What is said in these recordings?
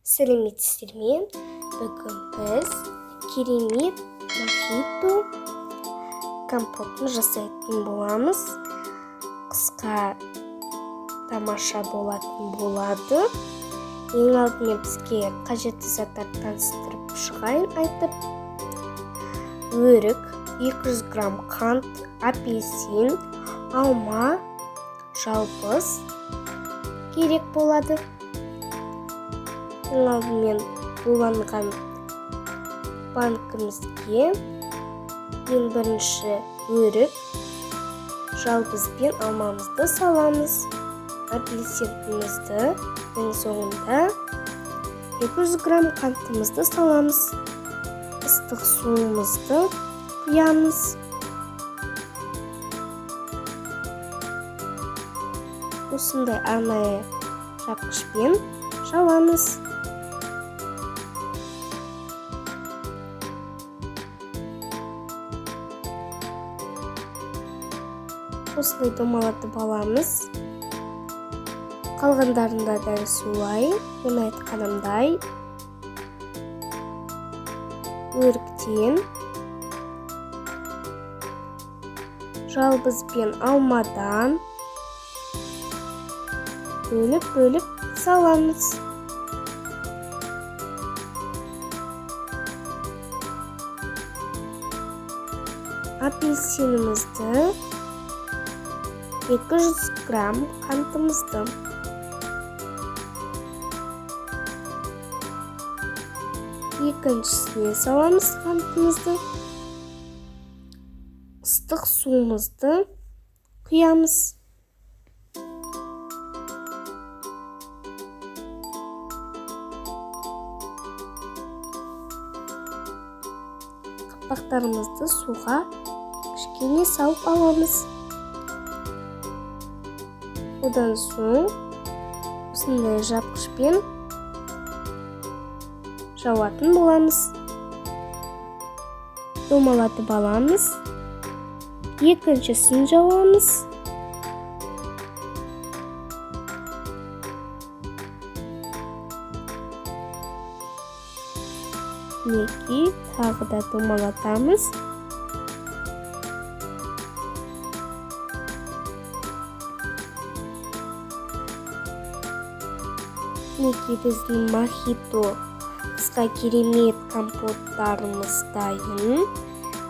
Сәлеметсіздер ме? Бүгін біз керемет мохито компотын жасайтын боламыз. Қысқа тамаша болатын болады. Ең алдымен бізге қажетті заттарды таныстырып шығайын айтып. Өрік, 200 грамм қант, апельсин, алма, жалбыз керек болады. Ең алдымен буланған банкімізге ең бірінші өрік, жалбыз пен алмамызды саламыз. Апельсинімізді ең соңында 200 грамм қантымызды саламыз. Ыстық суымызды құямыз. Осындай арнайы жапқышпен жабамыз. Осылай домалатып аламыз. Қалғандарында дәл солай, мен айтқанымдай өріктен, жалбыз пен алмадан бөліп-бөліп саламыз. Апельсинімізді, 200 грамм қантымызды. Екіншісіне саламыз қантымызды. Ыстық суымызды құямыз. Қақпақтарымызды суға кішкене салып аламыз. Одан соң осындай жапқышпен жауатын боламыз. Домалатып аламыз. Екіншісін жауамыз. Мінекей, тағы да домалатамыз. Мінекей, біздің мохито қысқа керемет компоттарымыз дайын.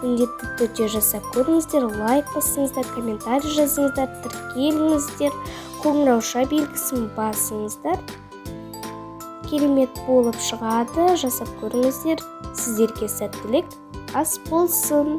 Міндетті түрде жасап көріңіздер, лайк басыңыздар, комментарий жазыңыздар, тіркеліңіздер, қоңырауша белгісін басыңыздар. Керемет болып шығады, жасап көріңіздер. Сіздерге сәттілік, ас болсын.